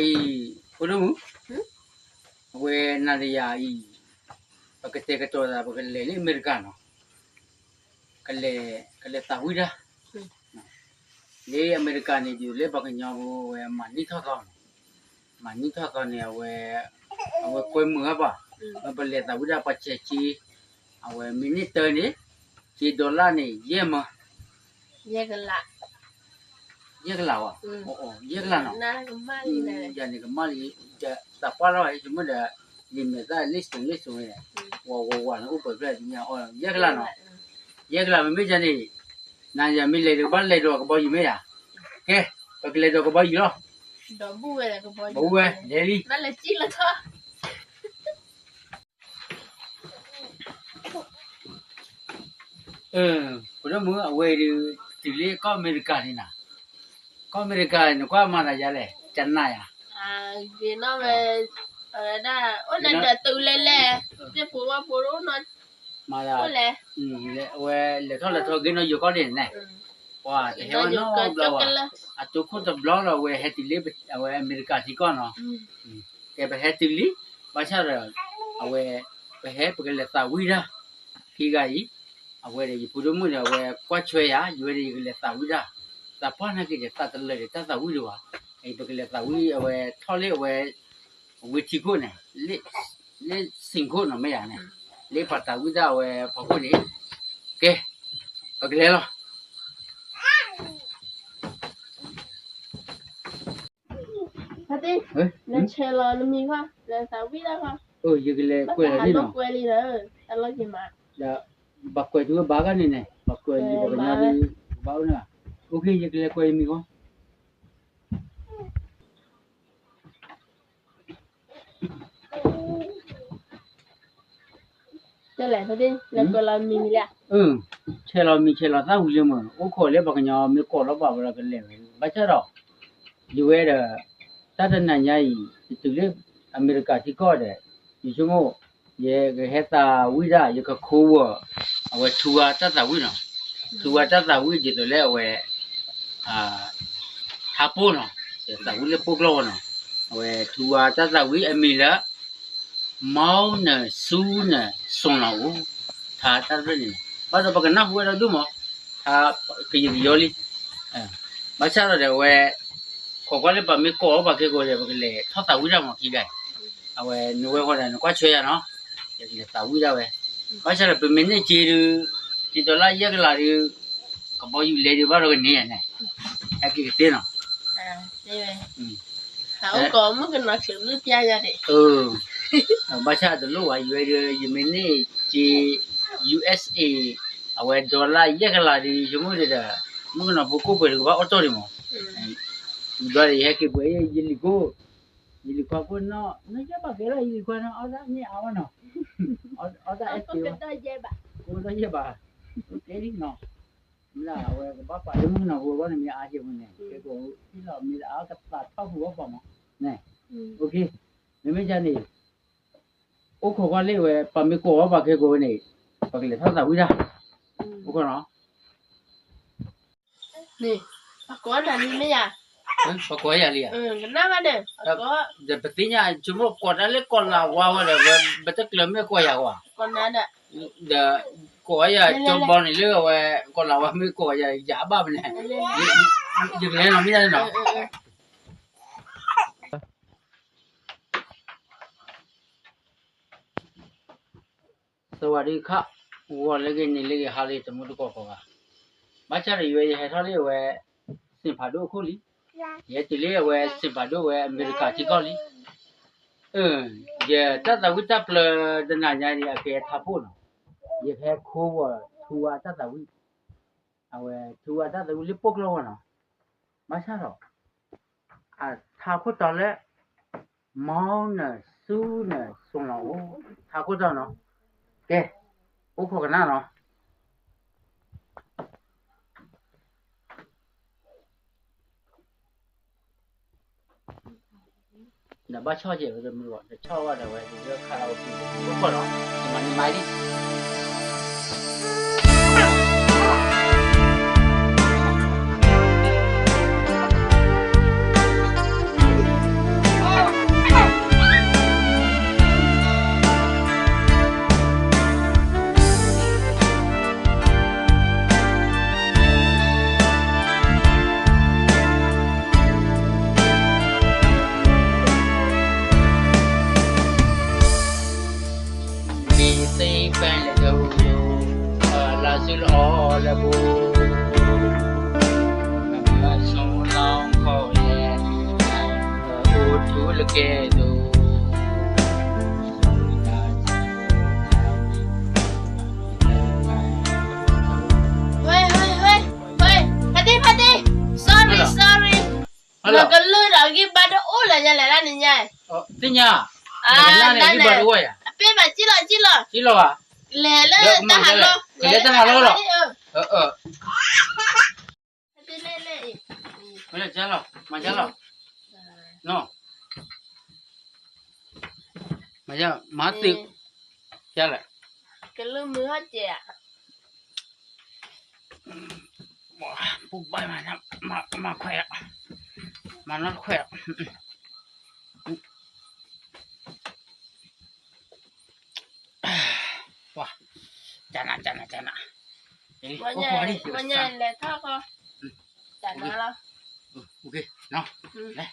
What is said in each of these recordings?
အံၤ ဖိဒိၣ်မုၣ်, အဝဲနၤဒီးယၤအံၤ ပကတဲာ်ကတီၤသး ပကလဲၤလၢအမဲရကၤနီၤ, ကလဲၤ ကလဲၤသးဝံၣ်တၢ် လၢအမဲရကၤန့ၣ် ဒ်သိးလၢပှၤကညီဖိဝဲမၤနံၣ်ထီၣ်သီနီၤ, မၤနံၣ်ထီၣ်သီန့ၣ် အဝဲ အဝဲကွဲမုာ်အါပှၤ, ပလဲၤသးဝံၣ်ဒၣ်ပှၤစဲးက့, အဝဲမ့ၢ်န့ၢ်တၢ်န့ၣ် က့ဒီလၣ်န့ၣ် ယဲၢ်မၢ ယဲၢ်ကလး, ယဲၢ်ကလးနီၤ, ယၤန့ၣ်ကမၣ်လံ, သးပှၢ်လီၤ ဆိကမိၣ်ဒီး လံာ်မဲာ်သၣ်လ့ၣ်စိၤလ့ၣ်စိၤန့ၣ်, ဝးဝးဝးန့ၣ် အိၣ်ပှဲၤဖျၢၣ်တညါအီၣ်, ယဲၢ်ကလးနီၤ, ယဲၢ်ကလး မ့မ့ၢ်ယၤန့ၣ်, နၤယၤမ့ၢ်လဲၤဒီးကဘၣ်လဲၤဒီးကဘီယူၤမ့ၢ်ဧါ, ကဲ, ပကလဲၤဒီးကဘီယူၤလီၤ, ဘီဝဲ လဲၤလံ ဖိဒိၣ်မုၣ် အဝဲဒုး တုၤလၢကီၢ်အမဲရကၤန့ၣ်နၤ, ကီၢ်အမဲရကၤ နကွၢ်မၤသးယါလဲၣ် ကနၣ်ယၤ, ဂ့ၤနီၣ်ဝဲ, ဝဲဒၣ် အိၣ်နဒၢးတုၤလဲၣ်လဲၣ်, သ့ၣ်ဖိဝၣ်ဖိအိၣ်နီၣ်, မၤသး, အဝဲလဲၤထီၣ်လဲၤထီက့ၤနီၣ်ယိၤကီၢ်ဒၣ်န့ၣ်, ပှၤတဟဲဝဲနီတဘျီဘၣ်, အတိခိၣ်တဘျီလီၤ အဝဲဟဲတုၤလၢ အဝဲအမဲရကၤထံကီၢ်နီၤ, ကဲပဟဲတုၤလံ, ဘၣ်ဆၣ်ဒီး အဝဲ ပဟဲပကလဲၤသးဝံၣ်တၢ်, ခံဂၤအံၤ, အဝဲဒီးယဖိဒိၣ်မုၣ်ဒီး အဝဲကွၢ်ဆွဲယၤ ယဝဲဒီးယကလဲၤသးဝံၣ်တၢ်, သးပှၢ်နာ်က့ၤဒီး သးတလၢာ်ဒီးတၢ်သးဝံၣ်ဒံးဘၣ်, ပကလဲၤသးဝံၣ်အဝဲထီၣ်လၢအဝဲ ဝ့ၢ်ထံခိၣ်န့ၣ်, လၢစ့ၣ်ခိၣ်နီၤမ့ၢ်ယၤန့ၣ်, လၢပှၤသးဝံၣ်တၢ်အဝဲဖီခိၣ်န့ၣ်, ကဲ, ပကလဲၤလီၤ နဆဲးလီၤနမံၤခီ, ယကလဲၤကွဲးလီၤန့ၣ်နီၤ, ဒီးဘၣ်ကွဲးတုၤဝဲဘၣ်ဂၤန့ၣ်န့ၣ်, ဘၣ်ကွဲးလံပှၤကညီဒ်, ဘၣ်အိၣ်န့ၣ်, ယကလဲၤကွဲးယမံၤခီ ဆဲးလီၤမံၤဆဲးလီၤသၣ်ဝံၤလံမ့ၢ်, အိၣ်ခိးလၢပှၤကညီမ့ၢ်ကိးလီၤဘၣ်ဝဲဒီးကလဲၤဝဲ, ဘၣ်ဆၣ်ဒီး ယဝဲဒီး တၢ်တနၤညါအံၤ ယတုၤလၢအမဲရကၤထံကီၢ်ဒီး ယဆိကမိၣ် ယကဟဲသးဝံၣ်ဒၣ် ယကခိဝဲ အဝဲထူဝါတၢ်သးဝံၣ်နီၤ, ထူဝါတၢ်သးဝံၣ်ဒ်သိးလၢအဝဲ ထါပိၢ်နီၤ, သးဝံၣ်လၢပိၢ်ကျိာ်ဝဲနီၤ, အဝဲထူဝါတၢ်သးဝံၣ်အမံၤလၢ မီနၢၤစူနၢၤစိၤလီၤအိၣ်, ထါတၢ်တဖျၢၣ်န့ၣ်, ဘၣ်ဒီးပကနၢ်ဟူဝဲဒၣ်ဒိၣ်မး, ထါကယံာ်ကယီလံ, ဘၣ်ဆၣ်ဒီးအဝဲ ခိးကွၢ်လၢပမ့ၢ်ကိးအီၤဘၣ်ခဲကိးဒီး ပကလဲၤထီၣ်သးဝံၣ်တၢ်မးခံဂၤအံၤ, အဝဲနဝဲဃီဒီးနကွၢ်ဆွဲယၤနီၤ, ယကလဲၤသးဝံၣ်ဒၣ်ဝဲ, ဘၣ်ဆၣ်ဒီးပမ့ၢ်န့ၢ်စ့ဒုး စ့ဒီလၣ်ယဲၢ်ကလးဒုး ကဘီယူၤလဲၤဒုးဘၣ်ဒီးကန့ၢ်ယၤန့ၣ်, ဟဲက့ၤကသ့နီၤ ဘၣ်ဆၣ်တလိၣ်ဝဲ ယဝဲဒုး ယမ့ၢ်န့ၢ်စ့ ယူၢ်အ့ၣ်အ့ အဝဲ dollar ယဲၢ်ကလးဒုး ယဆိကမိၣ်ဒီး မုၣ်ကနီၤဖိကိၣ်ပှဲၤဒုးကဘၣ်အိၣ်တီၢ်ဒံးမး, ဘျီဒီးယဟဲက့ၤပှဲၤယလံၤကိၣ်, ယလံၤခွါကိၣ်နီၣ် နီၣ်ယဲၢ်ဘၣ်ကဲလီၤ ယလံၤခွါနီၣ် အီၣ်တၢ်န့ၢ်အါဝဲနီၤ, အီၣ်တၢ်အဲၣ်က့ၤဝဲ, ကိၣ်နီၣ်ယဲၢ်ဘၣ်, ကဲလံနီၤ, မ့ၢ်ဒၣ်အဝဲကဘၣ်ပာ်လၢမုၣ်ကနီၤဖိဘၣ်န့ၣ်မ့ၢ်အါက့ၤမးန့ၣ် ကဲကိးထံၣ်လီၤမ့ၢ်အါကသးထီၣ်ဟူဘၣ်ပှၤမး, န့ၣ်, မ့မ့ၢ်ယၤန့ၣ် အိၣ်ခိးကွၢ်လၢဝဲ ပမ့ၢ်ကိးအီၤဘၣ်ခဲကိးဝဲန့ၣ် ပကလဲၤထီၣ်သးဝံၣ်တၢ်, အိၣ်ခိးနီၤ, ပကိးနၤလံမ့ၢ်ယၤ, ပကိးယၤလံဧါ, ဒီးပသ့ၣ်ညါဆိကမိၣ်ကိးတၢ်လၢကီၢ်လၤဝါဝဲဒီး ဝဲပတကျၢၤမ့ၢ်ကိးယၤဝဲ, ဒီးကိးယၤကၠီဘီန့ၣ်လၢအဝဲ ကီၢ်လၤဝါမ့ၢ်ကိးယၤ ယၤဘၣ်မနုၤလဲၣ်, ယကလဲၤနီၤမ့ၢ်ယၤန့ၣ်နီၤ စဝၤဒံခါ, ဂီၤလၢဂ့ၤ နံၤလၢဂ့ၤ ဟါလၢဂ့ၤ တမူတကိးကိးဂၤ, ဘၣ်ဆၣ်ဒီးယဝဲယဟဲထီၣ်လၢအဝဲ စ့ၣ်ဖးဒိၣ်အခိၣ်လံ, ယဟဲတုၤလၢအဝဲစ့ၣ်ဖးဒိၣ်ဝဲအမဲရကၤထံကီၢ်လံ, ယတၢ်သးဝံၣ်တၢ်ပျၢၤတနၤညါန့ၣ် အကဲထါပိၢ်နီၤ, ယဟဲခိဝဲထူဝါတၢ်သးဝံၣ်, အဝဲထူဝါတၢ်သးဝံၣ်လၢပိၢ်ကျိာ်ဝဲနီၤ, ဘၣ်ဆၣ်ဒီး ထါခိၣ်တီလၢ မီနၢၤစူနၢၤစိၤလီၤအိၣ်, ထါခိၣ်တီနီၤ, ကဲ, အိၣ်ခိးကနၣ်နီၤ, ဒီးဘၣ်ဆီၣ်ကဲးဝဲတမုာ်ဘၣ်, တဆီၣ်ဘၣ်ဒီးဝဲ ဒ်လၢခါလီၤအိၣ်ခံ အိၣ်ခိးနီၤ, မၤန့ၢ်မၤလံ. လၢပူၤ, မ့ၢ်မၢဆူလီၢ်ခီၣ်လဲၣ်, အိၣ်ထူလၢကဲသိး, ဝဲ ဝဲ ဝဲ ဝဲ ဖါတံၢ် ဖါတံၢ် sorry sorry, နကလုၢ်ဒီးဂံၢ်ဘါတအိၣ်လၢၤညါလဲၣ် လၢနညါ, သ့ၣ်ညါ, နကနၣ်န့ၣ်ဂံၢ်ဘါတအိၣ်ယၤ, အပ့ၢ်ဘၣ်စံၣ်လီၤ စံၣ်လီၤ, လဲၤလၢတၢ်ဟးလီၢ်, ကလဲၤတၢ်ဟးလီၢ်လီၤ, မၤလီၤ, မၤသုး, ကဲလဲၣ်, ကလုၢ်မုာ်ဟီၣ်စဲးဧါ, ပူၤဘၣ်မၤ, မၤခွဲး, မၤနီတခွဲး, ပှၤ, ကနၤ ကနၤ ကနၤ, အိၣ်ခိးလံ, လဲၤထီၣ်ဃီ, ကနၤလီၤ, လဲၤ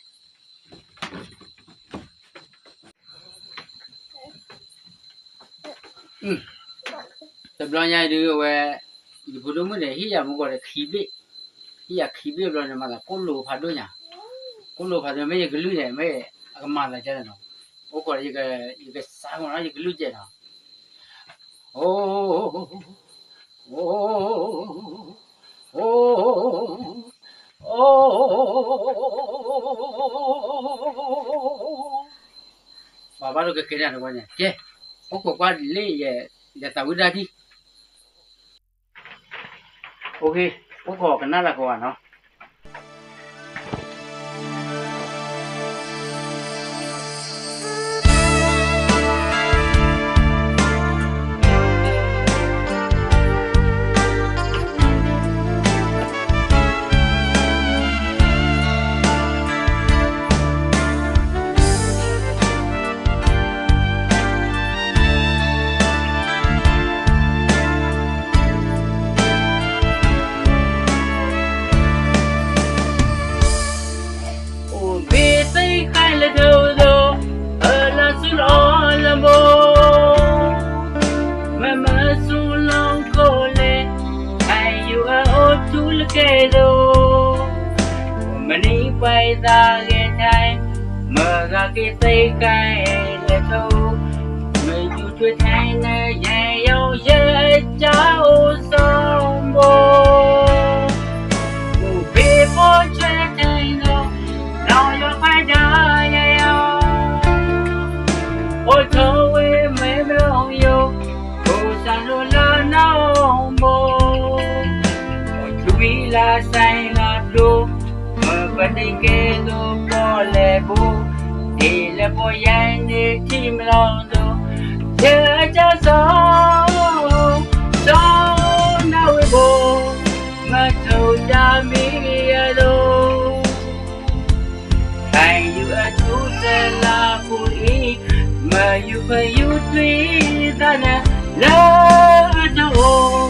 တဘျီညါဒုးအဝဲ, ယဖိဒိၣ်မုၣ်န့ၣ် ဟ့ၣ်ယၤမူကီၢ်ဒီးခံဘ့ၣ်, ဟ့ၣ်ယၤခံဘ့ၣ်ဘျီန့ၣ် မၤသးကိၣ်လိာ်ဖးဒိၣ်ညါ, ကိၣ်လိာ်ဖးဒိၣ် မ့ၢ်ယကလုၢ်န့ၣ် မ့ၢ်အကမၤသးကဲန့ၣ်နီၤ, အိၣ်ခိးဒီး ယကစၢ်မ့ၢ်နီၤ ယကလုၢ်ကဲနီၤ, အိ အိ အိ ပှၤဘၣ်ဒိကကဲန့ၣ်တဝဲန့ၣ် ကဲ, အိၣ်ခိးကွၢ်လၢယသးဝံၣ်တၢ်ထံၣ်, အိၣ်ခိးကနၣ်လၢကိးဂၤနီၤ. အိၣ်ဘ့ၣ်သ့ၣ်ဃဲလၢဒိၣ်ဒိၣ်, အလၢဆူလီၤလၢဘိ, မ့ၢ်မၢဆူလီၢ်ခိၣ်လဲၣ်, ဟဲယူၤအအိၣ်ထူလၢကဲသိး, မနံၤပှဲၤသးဂဲၤထဲ, မ့ၢ်ဂၤက့ၤသ့ၣ်ဃဲလၢဒိၣ်, မ့ၢ်ယူၤထွဲထဲန့ၣ် ယဲယီၤယဲကၢအိၣ်စီၤဘိ, အိၣ်ဘ့ၣ်ဖိဆွဲထဲနီၤ, လီၤယွၤခွဲးဒၣ်ယဲယီၤ, အိၣ်ထီၣ်ဝဲမ့ၢ်ဘျီယိာ်, အိၣ်စၢ်လိၤလၢနီၢ်ဘိ, အိၣ်ထူဝံၤလၢစဲလီၤဒိ, မ့ၢ်ပတ့ၢ်ကဲသိးပီၣ်လဲၣ်ဘိ, ဒ်လၢပီၣ်ယဲန့ၣ်ထံၣ်မလီၤဒိ, ယဲကၢစီၤ, စီၤနၢ်ဝ့ဘိ, မ့ၢ်ထိၣ်တၢ်မံၤအဒိ ဖဲယူၤအထူၣ်သဲလၢပူၤအံၤ, မ့ၢ်ယူၤဖဲယူၤထွံသးနၤလၢအတအိၣ်,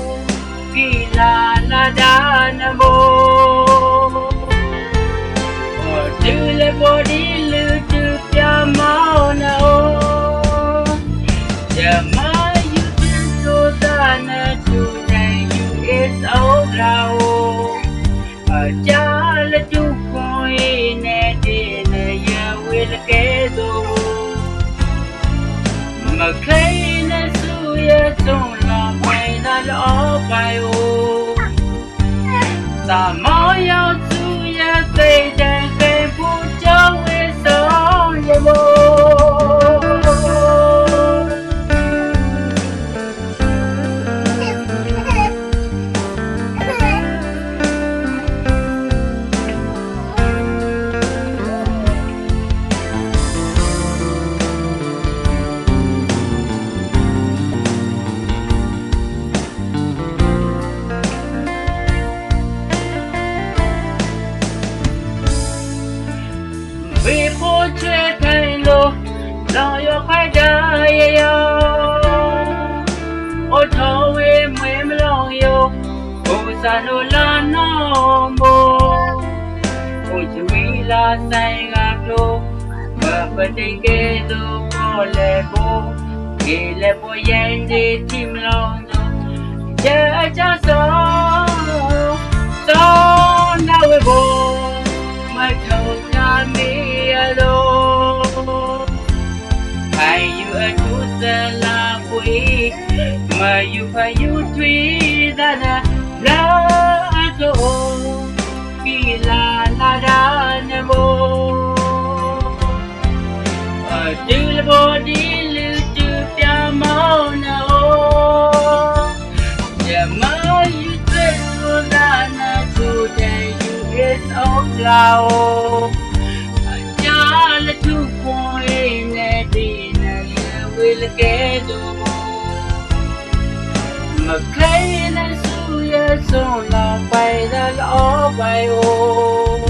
ကံၣ်လါလၢဒၣ်နဘိ, အိၣ်တုၤလၢပီၣ်ဒံလုၢ်တုၤပျၢ်မီၢ်နအိၣ်, ယမၤယူၤတုၤစိၤသးနတူၢ်န့ၣ် ယူၤအ့ၣ်စအိၣ်ဘျါအိၣ်, အကၢ်လၢတူၢ်ခိၣ်အံၤန့ၣ် ဒ်န့ၣ်ယဝဲလၢကဲသိး, မ့ၢ်ချ့နဆူယစိၤလီၤ ပှဲၤသးလၢအီၣ်ပှဲၤအိၣ်, သးမီယီၤဆူယသ့ၣ်ဒဲး ဃဲၤပူၤကၠီဝဲစီၤယဘိ. ဘ့ၣ်ဖိဆွဲထဲလိၤ, လီၤယွၤခွဲးဒၣ်ယဲယီၤ, အိၣ်ထီၣ်ဝဲမ့ၢ်ဘျီယိာ်, အိၣ်စၢ်လိၤလၢနီၢ်ဘိ, အိၣ်ထူဝံၤလၢစဲဂၤဖျိ, မ့ၢ်ပတ့ၢ်ကဲသိးပီၣ်လဲၣ်ဘိ, ဒ်လၢပီၣ်ယဲန့ၣ်ထံၣ်မလီၤဒိ, ယဲအကၢ်စီၤ, မ့ၢ်အလိၤ, ဖးယံၤအထူသလးပှ့ၤ, မ့ၢ်ယူၤဖးယူၤထွံသးဒီး ဘျါကအိၣ် ဖံလၤလၤဒၣ်နမိၢ်, တုၤလၢဘီဒ်လၢတုၤပျၢ်မီနအိၣ်, ယမၤယုၤသွဲၣ်လိာ်သးနၤ ထူတၢ်ယူၤအ့ၣ်စီၤလၤအိၣ်, အကၢ်လၢထူၣ်ဖှီၣ်အ့ၣ်နဲဒ်နၤ ယဝံၤလၢကဲဒိၣ် မ့ၢ်ခဲအံၤနၤဆူယစီၤလီၤ ပှၤဒၣ်လၢအီၣ်ပှၤအိၣ်,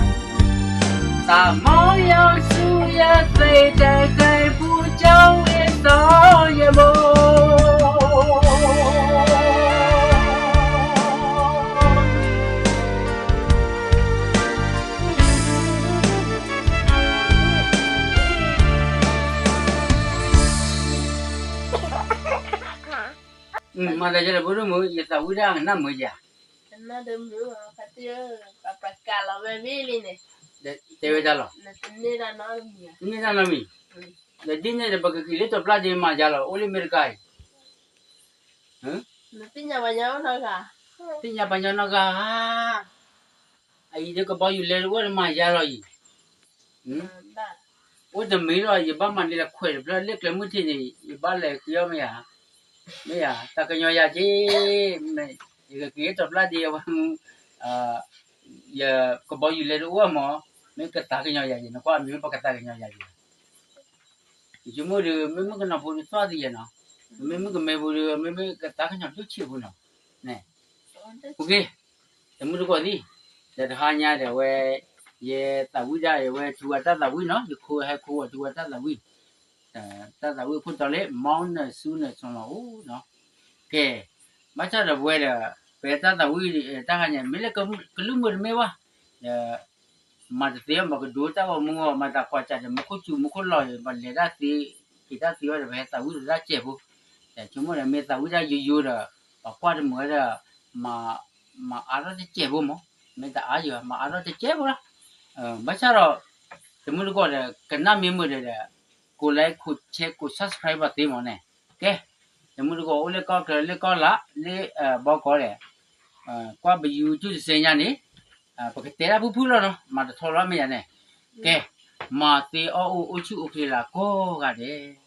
သးမီယီၤဆူယသ့ၣ်တၢ်ခဲအံၤ ဖူကၠီဝံၤစီၤယမိၢ် မၤသးဒ်လဲၣ် ဖိဒိၣ်မုၣ် ယသးဝံၣ်တၢ်ကနၣ်မုာ်ယၤ, တဲဝဲဒၣ်လီၤ, တန့ၢ်တၢ်နီတမံၤ, ဒီးဒ်န့ၣ်ဒီး ပကက့ၤလၢတီၤပျၢ်ဒ့မၤယၤလီၤ အိၣ်လၢအမဲရကၤအံၤ, သ့ၣ်ညါပှၤညီနီတဂၤ, အံၤဒီးကဘီယူၤလဲတအိၣ်ဒီးမၤယၤလီၤအံၤ, အိၣ်တမံၤလီၤ ယဘၣ်မၤန့ၢ်ဒီးခွဲးတဖျၢၣ်လၢကျဲမုၢ်ထံးန့ၣ် ယဘၣ်လဲၤက့ၤအီၣ်မ့ၢ်ဧါ, မ့ၢ်ဧါ သးကညီၤယၤက့ၤ, ယကက့ၤလၢတီၤပျၢ်ဒ့အဝဲမူ ယကဘီယူၤလဲတအိၣ်မး, မ့ၢ်ကသးကညီၤယၤက့ၤ နကွၢ်မ့ၢ်ပကသးကညီၤယၤက့ၤ, ယဆိကမိၣ်ဒီး မ့မ့ၢ်ကနီၤဖိဒုးသီၣ်သံယဲနီၤ, မ့မ့ၢ်ကမဲဖိဒီး မ့မ့ၢ်ကသးကညီၤဒိၣ်ဆံးဖိနီၤ, ပက့ၤ, တမုၢ်တကိးသံ, ဒီးတဟါညါဒီးဝဲ, ယသးဝံၣ်ဒၣ်ယဝဲထူဝဲတၢ်သးဝံၣ်နီၤ ယခိဟဲခိဝဲထူဝဲတၢ်သးဝံၣ်, တၢ်သးဝံၣ်အခိၣ်တီလၢ မီနၢၤဆူနၢၤစီၤလီၤအိၣ်နီၤ, ကဲ, ဘၣ်ဆၣ်ဒီးပဝဲဒီး, ပတၢ်သးဝံၣ်တဟါညါ မ့ၢ်လၢကလုၢ်မုာ်တမ့ၢ်ဘၣ်, ဒီး မၤတသ့အီၤ ပကဒိတၢ်ဂီၤမူအီၤ မၤသးကွၢ်စးဒီး မူခိၣ်စူၤမူခိၣ်လီၤအံၤ ပလဲၤတၢ်သ့, က့ၤတၢ်သ့အီၤဒီး ပဟဲသးဝံၣ်ဒီးတၢ်စဲးဖိ, ဆိကမိၣ်ဒီး မ့ၢ်သးဝံၣ်တၢ်ယိယိဒီး, ပှၤကွၢ်တမုာ်ဝဲဒီး, မၤအါထီၣ်တစဲးဖိမး, မ့ၢ်တအါယိ မၤအါထီၣ်တစဲးဖိလီၤ, ဘၣ်ဆၣ်ဒီး, တမုၢ်တကိးဒီး ကနၣ်မ့ၢ်မုာ်ဒီး, ကိးlike ကိးshare ကိးsubscribe ပှၤသ့မးန့ၣ်, ကဲ, တမုၢ်တကိးအိၣ်လၢကီၢ်ချၢလၢကီၢ်လၢ်လၢဘီကီးဒီး ကွၢ်ပ YouTube တစဲးညါန့ၣ်, ပကတဲတၢ်ဖုၣ်ဖုၣ်လီၤနီၤ မၤတထီလီၤမ့ၢ်ယၤန့ၣ်, ကဲ, မၤသ့အီၣ်အိၣ်အိၣ်ဆူၣ်အိၣ်ချ့လၢကိးဂၤဒဲး